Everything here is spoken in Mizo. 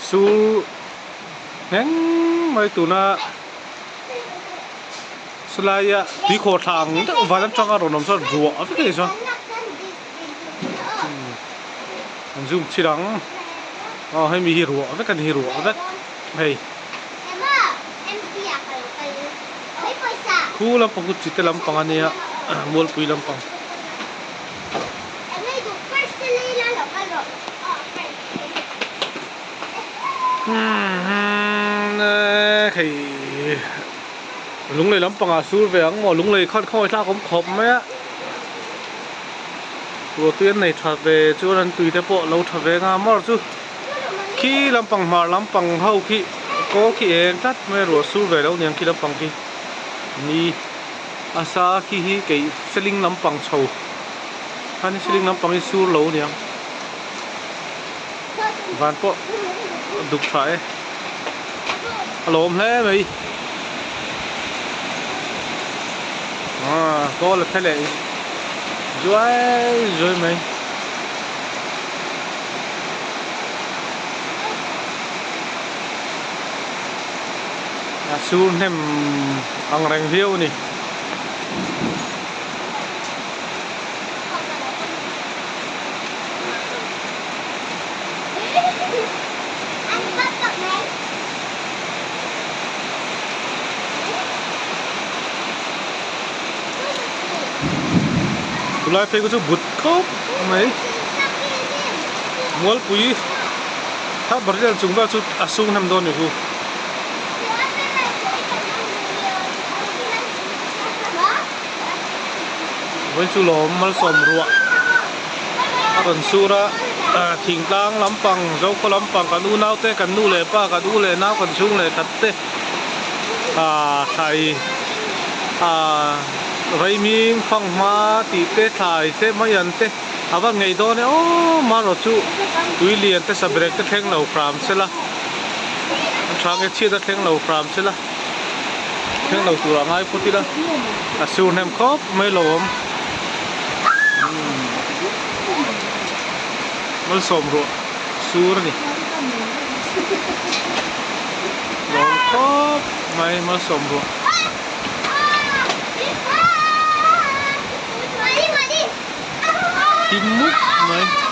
Sur ngheng mai tuna sawlaia tuikhawh thla ang deuh van atanga rawn awm sawn ruah vek a ni chuan an zoom chhin ang aw hemi hi ruah vek a ni ruah vek hei khu lampang chu chite lampang a nia mualpui lampang. Hei lunglei lampangah sur ve ang maw lunglei khan khawngaih thlak awm khawp mai a ruahtui an nei tha ve chuan an tui te pawh lo tha ve nga maw chu khi lampang hmar lampang ho khi kawl khi eng tlat mai a ruah sur ve lo niang khi lampang khi ni a sa khi hi kei seling lampang chho khani seling lampang hi sur lo niang. Van pawh duk tha e a lawm hle mai ah kawl a phe leh zuai zuai mai a sur hnem ang reng viau a ni. Tulai phei chu but khawp mai mualpui thar ber chung vel chu a sung hnem dawn a ni chu. Vawiin chu lawm malsawm ruah a rawn sur a thingtlang lampang zokhaw lampang kan unau te kan nu leh pa kan u leh nau kan chhung leh khat te ah thlai ah reiming fanghma tih te thlai te mai an te a va ngei dawn e aw marawh chu tui lian te sabrek te thleng lo hram sela an tha nge chhiat a thleng lo hram sela. Thleng lo turah ngai phawt ila a sur hnem khawp mai lo awm malsawm ruah sur a ni lawm khawp mai malsawm ruah. Thim mup mai.